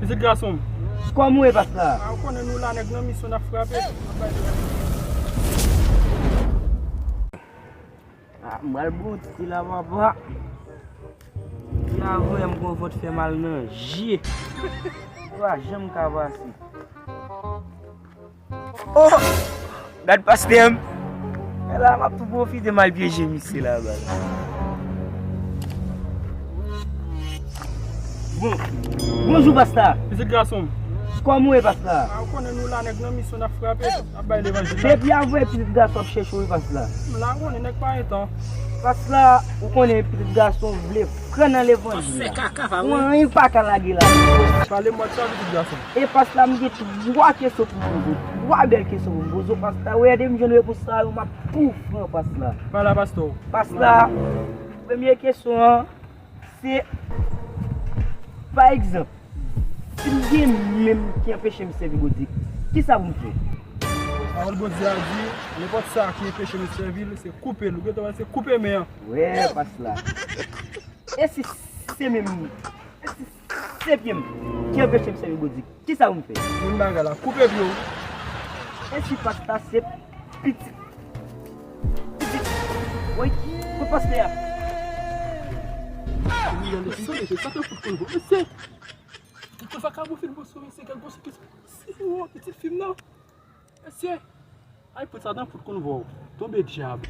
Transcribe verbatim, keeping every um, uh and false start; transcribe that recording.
Pitit gason m. Kòman w ye, pastè? A, ou konnen nou la, nèg nan misyon, n ap frape. Ah, m pral bouti la, papa. Depi avanyè m gon vant fè mal nan je. Yo pa janm ka pase. Oh! Gad pastè m. E la, m ap tou pwofite m al pyeje misye laba la. Bon. Bonjou, pastè. Pitit gason m. Kòman w ye, pastè? A, ou konnen nou la, nèg nan misyon, n ap frape. N ap bay levanjil la. Depi avanyè pitit gason ap chèche w, wi, pastè. M la, ou konnen nèg pa gen tan. Pastè, ou konnen pitit gason vle pran nan levanjil la. Ou anyen pa ka lage la. Pale m WhatsApp, pitit gason. E pastè, m gen twa kesyon pou m poze w. Twa bèl kesyon pou m poze w, pastè. Ou ede m jwenn repons sa yo, m ap tou franc, pastè. Pale a pastè w. Pastè, premye kesyon an, se, pa egzanp, si m gen men m ki anpeche m sèvi Bondye, kisa pou m fè? Pawòl Bondye a di, nenpòt sa ki anpeche nou sèvi l, se koupe l. Ou gentan wè, se koupe men an. Wè, pastè. E si se men m, e si se pye m ki anpeche m sèvi Bondye, kisa pou m fè? Menm bagay la, koupe pye w. E si pastè se pitit? Pitit. Woy, kot pastè a? Wi, ale, mesye, sa te fout konn vo. Mesye! Tout vakabon fin boso, mesye, gad boso ki se pitit fi m nan. Mesye! Ay, fout sa dan fout konn vo. Tonbe dyab.